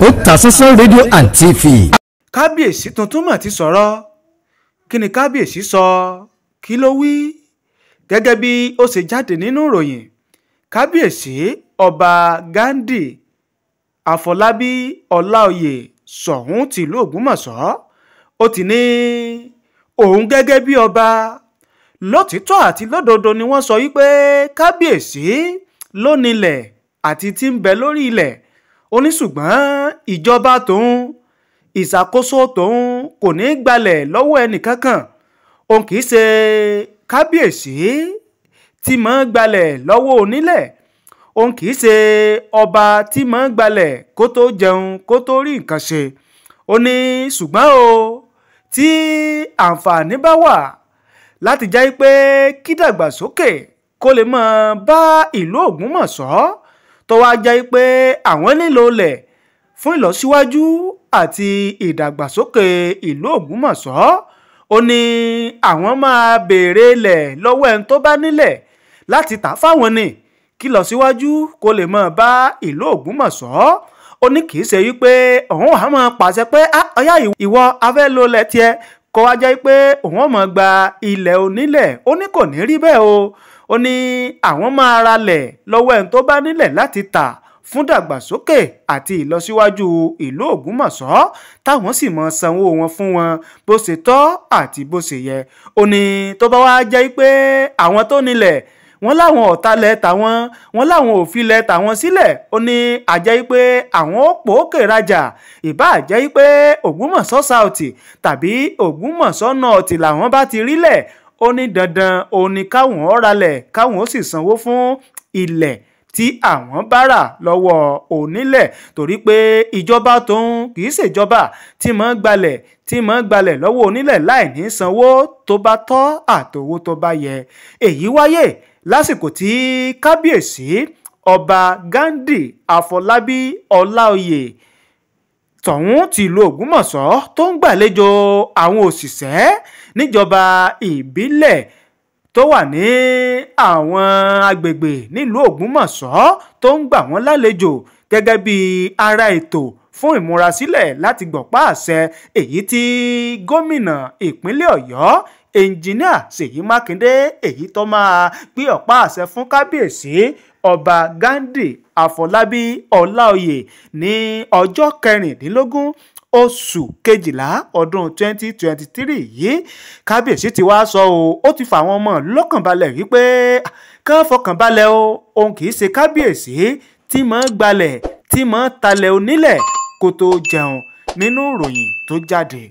Otasansan rédíò and TV. Kábíyèsí tuntun mà ti sọ̀rọ̀. Kí ni kábíyèsí sọ? Kí ló wí? Gẹ́gẹ́ bí ó ṣe jáde nínú ìròyìn, kábíyèsí ọba Ghandi Àfọlábí Ọláoyè Ṣọ̀ún tìlú Ògbómọ̀ṣọ́, ó ti ní òun gẹ́gẹ́ bí ọba lótìtọ́ àti lódodo ni wọ́n sọ wípé kábíyèsí ló nílẹ̀ àti tí ń bẹ lórí ilẹ̀. Ó ní ṣùgbọ́n ìjọba tòun, ìṣàkóso tòun kò ní gbalẹ̀ lọ́wọ́ ẹnìkankan. Òun kì í ṣe kábíyèsí tí mọ̀ ń gbalẹ̀ lọ́wọ́ onílẹ̀. Òun kì í ṣe ọba tí mọ̀ ń gbalẹ̀ kó tó jẹun, kó tó rí nǹkan ṣe. Ó ní ṣùgbọ́n o, tí àǹfààní bá wà láti jẹ́ pé kí dàgbàsókè kó lè máa bá ìlú Ògbómọ̀ṣọ́, tó wá jẹ́ pé àwọn nílò ilẹ̀ fún ìlọsíwájú àti ìdàgbàsókè ìlú Ògbómọ̀ṣọ́, ó ní àwọn máa béèrè ilẹ̀ lọ́wọ́ ẹni tó bá nílẹ̀ láti tà fáwọn ni kí ìlọsíwájú kó lè máa bá ìlú Ògbómọ̀ṣọ́. Ó ní kì í ṣe wípé òun á máa pàṣẹ pé ọyá ìwọ afẹ́ ló lẹ̀ tiẹ̀ kó wá jẹ́ pé òun ó máa gba ilẹ̀ onílẹ̀. Ó ní kò ní rí bẹ́ẹ̀ o. Ó ní àwọn máa ralẹ̀ lọ́wọ́ ẹni tó bá nílẹ̀ láti tà fún dàgbàsókè àti ìlọsíwájú ìlú Ògbómọ̀ṣọ́, táwọn sì máa sanwó wọn fún wọn bó ṣe tọ́ àti bó ṣe yẹ. Ó ní tó bá wá jẹ́ pé àwọn tó nílẹ̀ wọ́n láwọn ọ̀talẹ̀ tàwọn, wọ́n láwọn òfilẹ̀ tàwọn sílẹ̀, ó ní àjẹ́ pé àwọn ó pòókè rajà, ìbá jẹ́ pé Ògbómọ̀ṣọ́ South tàbí Ògbómọ̀ṣọ́ North làwọn bá ti rílẹ̀. Ó ní dandan òun ni káwọn ó ralẹ̀, káwọn ó sì sanwó fún ilẹ̀ tí àwọn bá rà lọ́wọ́ onílẹ̀, torí pé ìjọba tóun kì í ṣèjọba tí mọ̀ ń gbalẹ̀, tí mọ̀ ń gbalẹ̀ lọ́wọ́ onílẹ̀ láì ní sanwó tó bá tọ́ àtowó tó bá yẹ. Èyí wáyé lásìkò tí kábíyèsí ọba Ghandi Àfọlábí Ọláoyè tọ̀hún tìlú Ògbómọ̀ṣọ́ tó ń gbàlejò àwọn òṣìṣẹ́ níjọba ìbílẹ̀ tó wà ní àwọn agbègbè nílùú Ògbómọ̀ṣọ́, tó ń gbà wọ́n lálejò gẹ́gẹ́ bí ara ètò fún ìmúrasílẹ̀ láti gbọ̀pá àṣẹ èyí tí gómìnà ìpínlẹ̀ Ọ̀yọ́ ẹnjìníà Ṣèyí Mákindé èyí tó máa gbé ọ̀pá àṣẹ fún kábíyèsí ọba Ghandi Àfọlábí Ọláoyè ní ọjọ́ 16 oṣù kejìlá ọdún 2023 yìí. Kábíyèsí ti wá sọ o, ó ti fà àwọn ọmọ lọ́kàn balẹ̀ wípé kán fọkàn balẹ̀ o, òun kì í ṣe kábíyèsí tí mọ̀ ń gbalẹ̀, tí mọ̀ ń talẹ̀ onílẹ̀ kó tó jẹun. Nínú ìròyìn tó jáde.